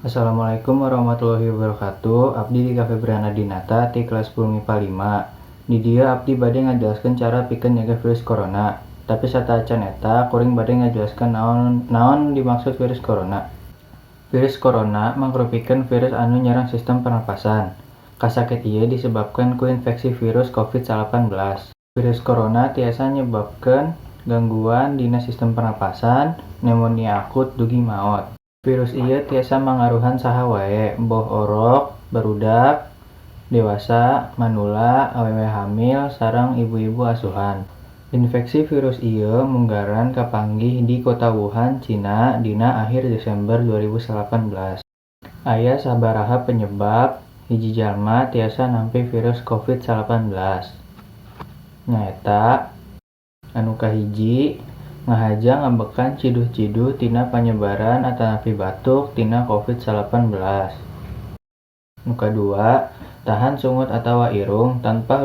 Assalamualaikum warahmatullahi wabarakatuh. Abdi Dika Febriana Dinata ti kelas 10 MIPA 5. Di dieu abdi bade ngajelaskeun cara pikeun nyegah virus corona. Tapi sateuacan eta, kuring bade ngajelaskeun naon naon dimaksud virus corona. Virus corona mangrupikeun virus anu nyerang sistem pernapasan. Kasakit ieu disebabkeun ku infeksi virus COVID-19. Virus corona tiasa nyebabkeun gangguan dina sistem pernapasan, pneumonia akut, dugi maot. Virus ieu tiasa mangaruhan saha wae, boh orok, barudak, dewasa, manula, awewe hamil, sareng ibu-ibu asuhan. Infeksi virus ieu munggaran kapanggih di Kota Wuhan, Cina, dina akhir Desember 2018. Aya sabaraha penyebab hiji jalma tiasa nampi virus COVID-19. Nyaeta: anu kahiji, ngahaja ngambekan ciduh-ciduh tina panyebaran atanapi batuk tina COVID-19. Nu kadua, tahan sungut atawa irung tanpa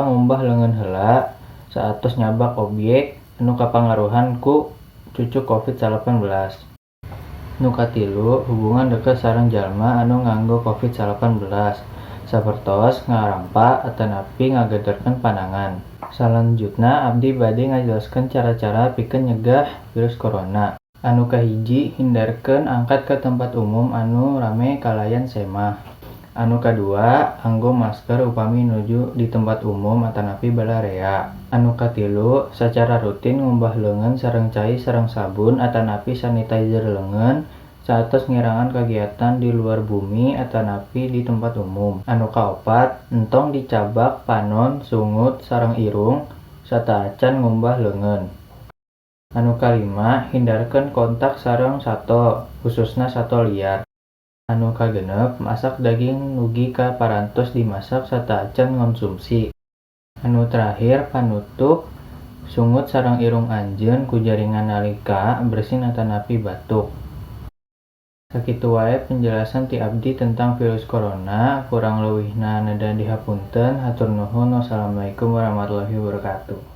ngumbah leungeun heula saatos nyabak obyek anu kapangaruhan ku cucuk COVID-19. Nu katilu, hubungan deket sareng jalma anu nganggo COVID-19, sapertos ngarampa atanapi ngagederkeun panangan. Salanjutna abdi bade ngajelaskeun cara-cara pikeun nyegah virus corona. Anu kahiji, hindarkeun angkat ka tempat umum anu rame kalayan semah. Anu kadua, anggo masker upami nuju di tempat umum atanapi balarea. Anu katilu, sacara rutin ngumbah leungeun sareng cai sareng sabun atanapi sanitizer leungeun saatos ngirangan kagiatan di luar bumi atanapi di tempat umum. Anu kaopat, entong dicabak panon, sungut, sareng irung sateuacan ngumbah leungeun. Anu kalima, hindarkeun kontak sareng sato, khususna sato liar. Anu kagenep, masak daging dugi ka parantos dimasak sateuacan ngonsumsi. Anu terakhir, panutup sungut sareng irung anjeun ku jaringan nalika bersin atanapi batuk. Sakitu wae penjelasan ti abdi tentang virus corona, kurang leuwihna neda dihapunten. Hatur nuhun. Wassalamualaikum warahmatullahi wabarakatuh.